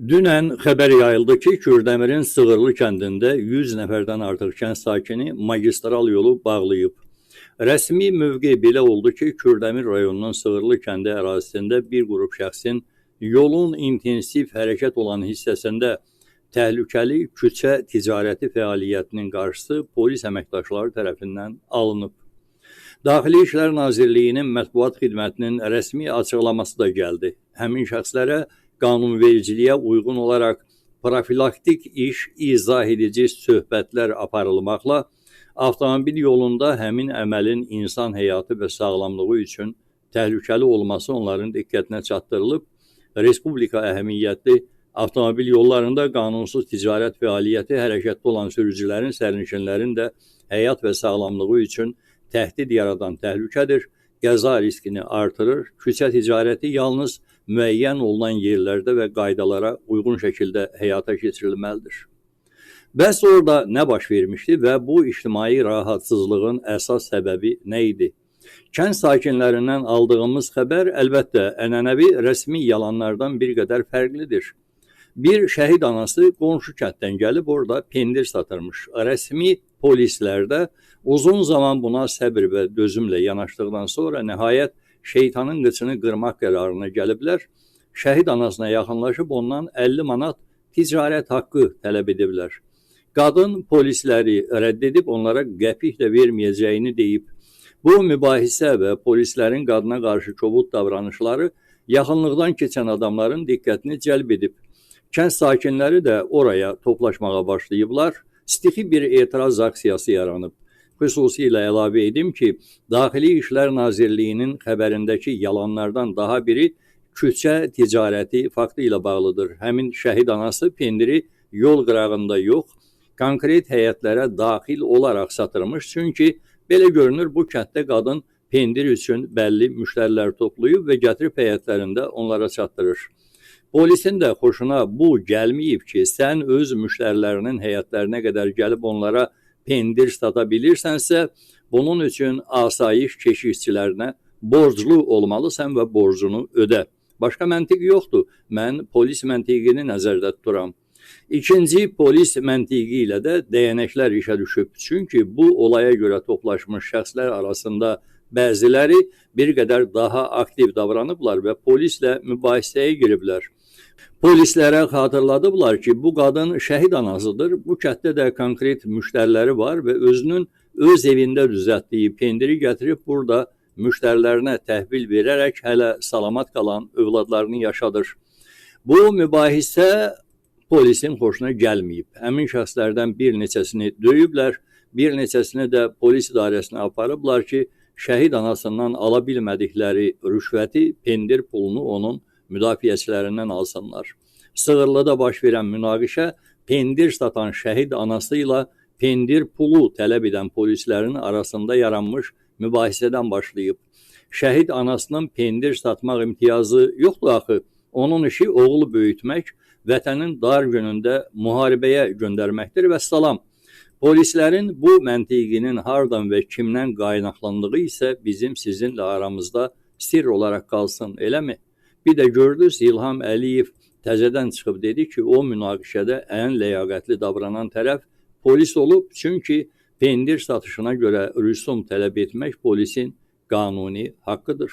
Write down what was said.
Dünən xəbər yayıldı ki, Kürdəmirin Sığırlı kəndində 100 nəfərdən artıq kənd sakini magistral yolu bağlayıb. Rəsmi mövqe belə oldu ki, Kürdəmir rayonunun Sığırlı kəndi ərazisində bir qrup şəxsin yolun intensiv hərəkət olan hissəsində təhlükəli küçə ticarəti fəaliyyətinin qarşısı polis əməkdaşları tərəfindən alınıb. Daxili İşlər Nazirliyinin mətbuat xidmətinin rəsmi açıqlaması da gəldi. Həmin şəxslərə qanunvericiliyə uyğun olaraq profilaktik iş izah edici söhbətlər aparılmaqla avtomobil yolunda həmin əməlin insan həyatı və sağlamlığı üçün təhlükəli olması onların diqqətinə çatdırılıb. Respublika əhəmiyyətli avtomobil yollarında qanunsuz ticarət fəaliyyəti hərəkətdə olan sürücülərin, sərnişinlərin də həyat və sağlamlığı üçün təhdid yaradan təhlükədir, qəza riskini artırır. Küçə ticarəti yalnız müəyyən olunan yerlərdə və qaydalara uyğun şəkildə həyata keçirilməlidir. Bəs orada nə baş vermişdi və bu ictimai rahatsızlığın əsas səbəbi nə idi? Kənd sakinlərindən aldığımız xəbər əlbəttə ənənəvi rəsmi yalanlardan bir qədər fərqlidir. Bir şəhid anası qonşu kənddən gəlib orada pendir satırmış. Rəsmi polislər də uzun zaman buna səbir və dözümlə yanaşdıqdan sonra nəhayət şeytanın qıçını qırmaq qərarına gəliblər. Şəhid anasına yaxınlaşıb ondan 50 manat ticarət haqqı tələb ediblər. Qadın polisləri rədd edib onlara qəpik də verməyəcəyini deyib. Bu mübahisə və polislərin qadına qarşı kobud davranışları yaxınlıqdan keçən adamların diqqətini cəlb edib. Kənd sakinləri də oraya toplaşmağa başlayıblar. Stixi bir etiraz aksiyası yaranıb. Xüsusilə əlavə edim ki, Daxili İşlər Nazirliyinin xəbərindəki yalanlardan daha biri küçə ticarəti faktı ilə bağlıdır. Həmin şəhid anası pendiri yol qırağında yox, konkret həyətlərə daxil olaraq satırmış. Çünki belə görünür bu kənddə qadın pendir üçün bəlli müştərilər toplayıb və gətirib həyətlərində onlara çatdırır. Polisin də xoşuna bu gəlməyib ki, sən öz müştərilərinin həyətlərinə qədər gəlib onlara pendir sata bilirsənsə, bunun üçün asayiş keşikçilərinə borclu olmalısan və borcunu ödə. Başqa məntiq yoxdur. Mən polis məntiqini nəzərdə tuturam. İkinci polis məntiqi ilə də dəyənəklər işə düşüb. Çünki bu olaya görə toplaşmış şəxslər arasında bəziləri bir qədər daha aktiv davranıblar və polislə mübahisəyə giriblər. Polislərə xatırladıblar ki, bu qadın şəhid anasıdır. Bu kənddə də konkret müştəriləri var və özünün öz evində düzəltdiyi pendiri gətirib burada müştərilərinə təhvil verərək hələ salamat qalan övladlarını yaşadır. Bu mübahisə polisin xoşuna gəlməyib. Həmin şəxslərdən bir neçəsini döyüblər, bir neçəsini də polis idarəsinə aparıblar ki, şəhid anasından ala bilmədikləri rüşvəti, pendir pulunu onun müdafiəçilərindən alsınlar. Sığırlıda baş verən münaqişə pendir satan şəhid anası ilə pendir pulu tələb edən polislərin arasında yaranmış mübahisədən başlayıb. Şəhid anasının pendir satmaq imtiyazı yoxdur axı. Onun işi oğlu böyütmək, vətənin dar günündə müharibəyə göndərməkdir və salam. Polislərin bu məntiqinin hardan və kimdən qaynaqlandığı isə bizim sizinlə aramızda sirr olaraq qalsın, eləmi? Bir də gördünüz İlham Əliyev təzədən çıxıb dedi ki, o münaqişədə ən ləyaqətli davranan tərəf polis olub, çünki pendir satışına görə rüsum tələb etmək polisin qanuni haqqıdır.